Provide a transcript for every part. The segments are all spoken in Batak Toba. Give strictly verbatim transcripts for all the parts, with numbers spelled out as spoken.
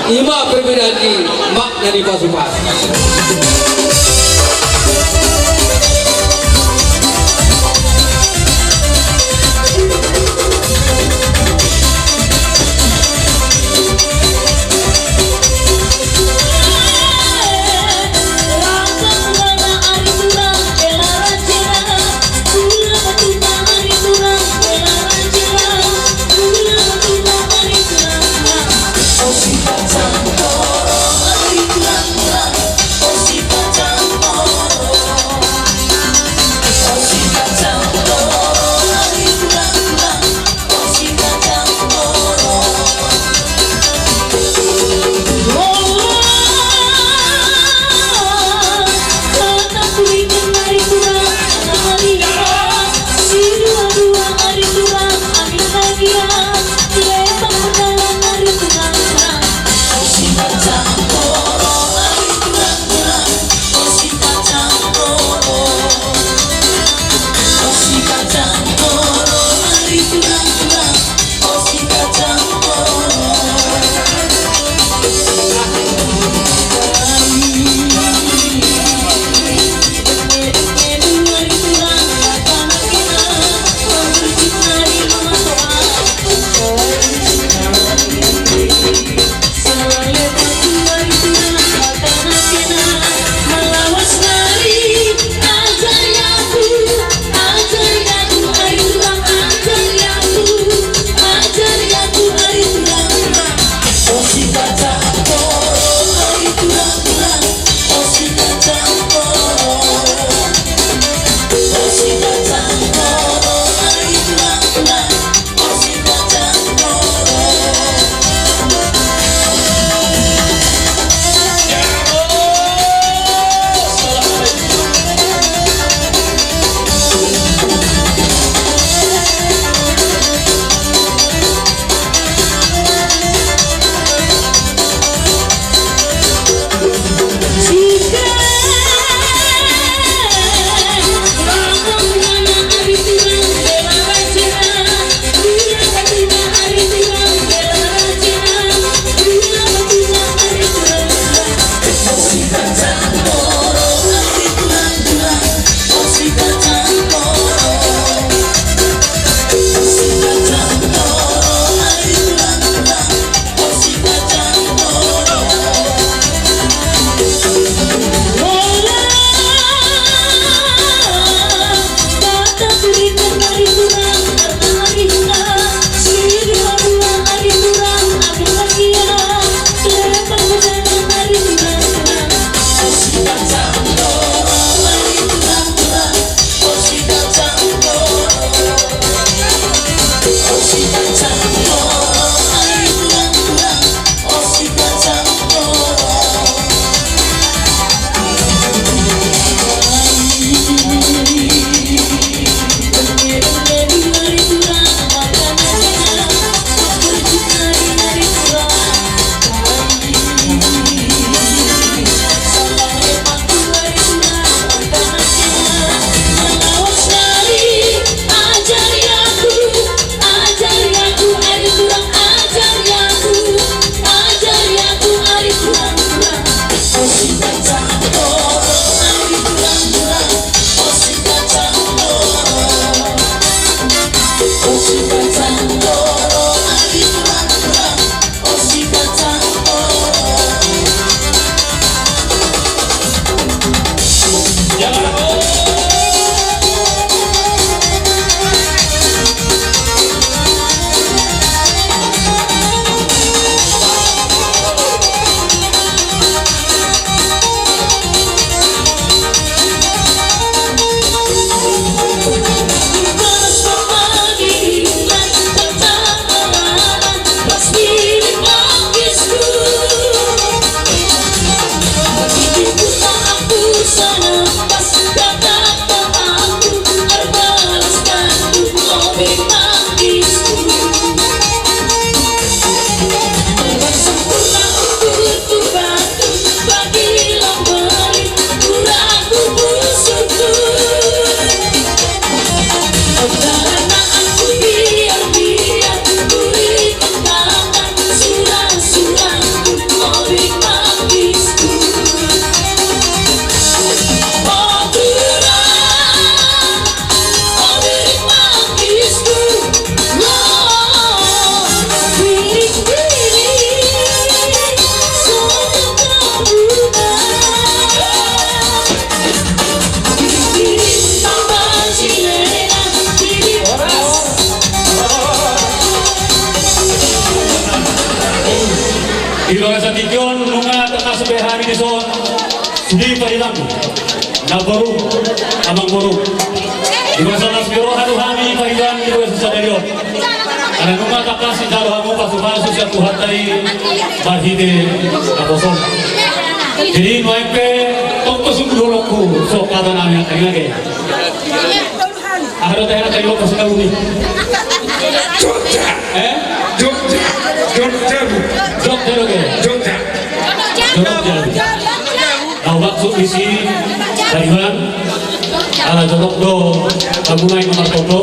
Ima perbedaan ni makna ni pasu-pasu. Di bagasan tingki on nunga tangkas be hami dison sude pariban, namboru, amangboru. Di bagasan las ni roha do hami pariban di bagasan sadari on. Karena nunga tangkas dijalo hamu pasupasu sian Tuhanta i marhite naposo. Jadi nuaeng pe tongtong sungkun holongku, so hata nami angka i ate. Aha do tahe na tahe lo pas tahu ni. Jogja. Eh? Jogja. Jogja. Jogja do ke? Jogja. Jogja. Nau maksud disi, pariban, ala jorok do hamu nai martoto.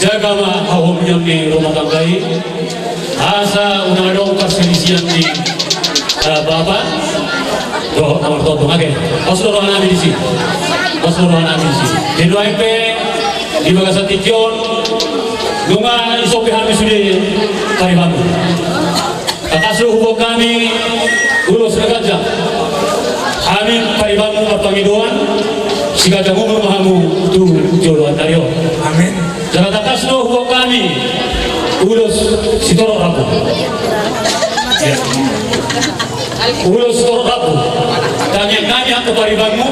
Jaga ma hahomion ni rumah tangga i. Asa unang adong parselisihan ni, eh, bapa dohot na martoto, oke. Pos do roha nami disi. Pos do roha nami disi. Di nuaeng pe di bagasan tingki on nunga isombi hami sude paribanmu. Tangkas do huboan hami ulos na ganjang. Hami paribanmu marpangidoan, siganjang umur ma hamu tu joloan ni ari on. Amin. Jala tangkas do huboan hami ulos sitorop rambu. Ya. Ulos sitorop rambu. Tangiang nami angka paribanmu,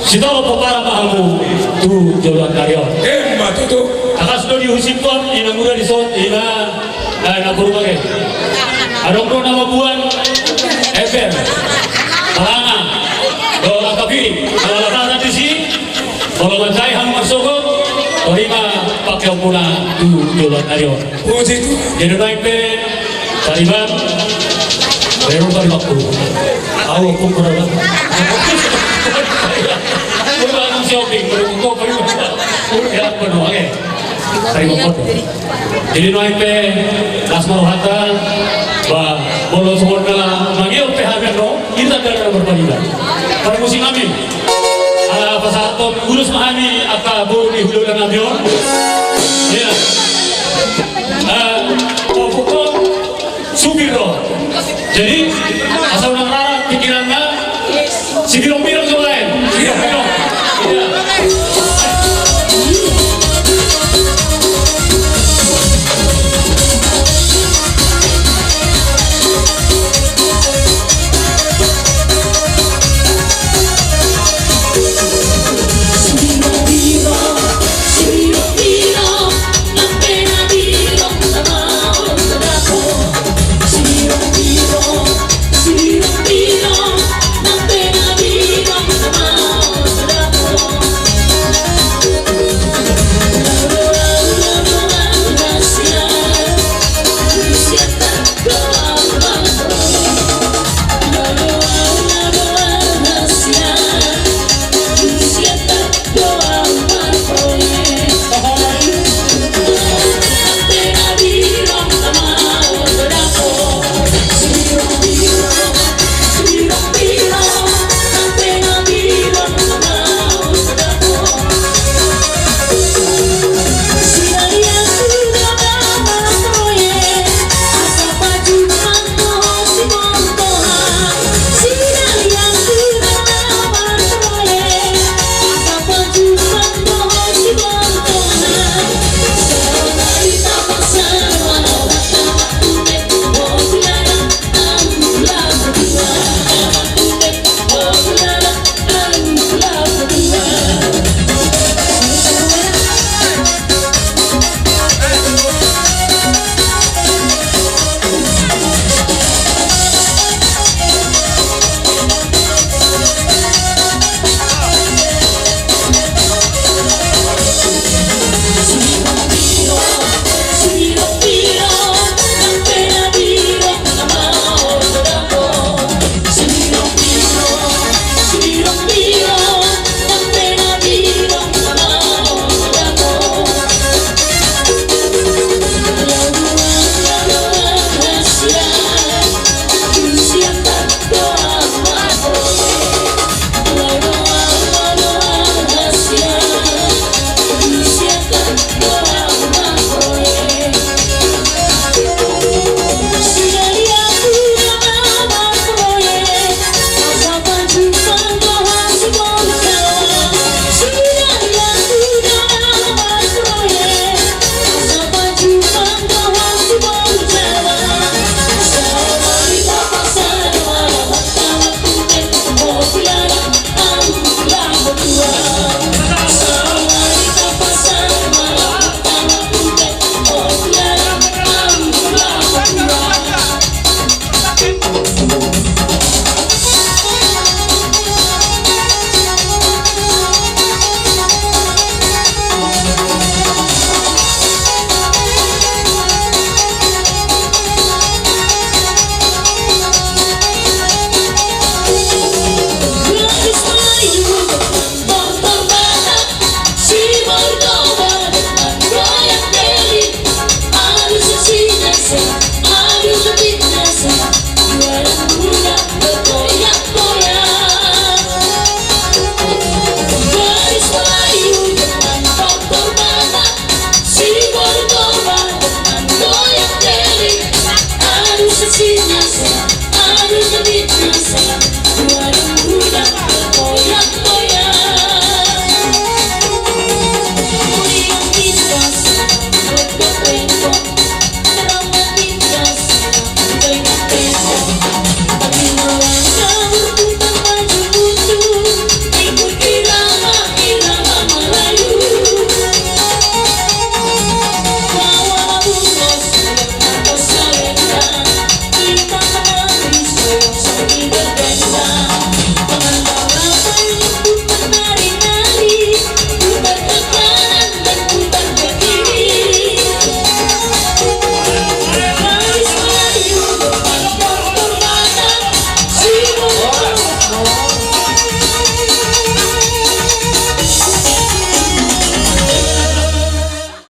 sitorop pomparan ma hamu tu joloan ni ari on. Emma tutu. Tangkas do dihusingkon, ima mura dison, ima, eh, namboru bage. Adong do na mamboan ember, palanga, dohot angka piring. Ala tata disi, molo manjai hamu marsogot, tarima pakeonmuna tu joloan ni ari on. Puji Tuhan. Jadi nuaeng pe, pariban, baru paribanku. Au, aku kurang. Kurang shopping, baru kau pariban. Kurang apa no, oke. Pariban. Jadi nuaeng pe, las ma rohanta, ba, molo songon na mangido pe hami annon, hita dana marpariban. Parmusik nami. Ala pasahathon ulos ma hami angka boru ni hulahula nami on. Iya. Eh, pokokna supir do. Jadi,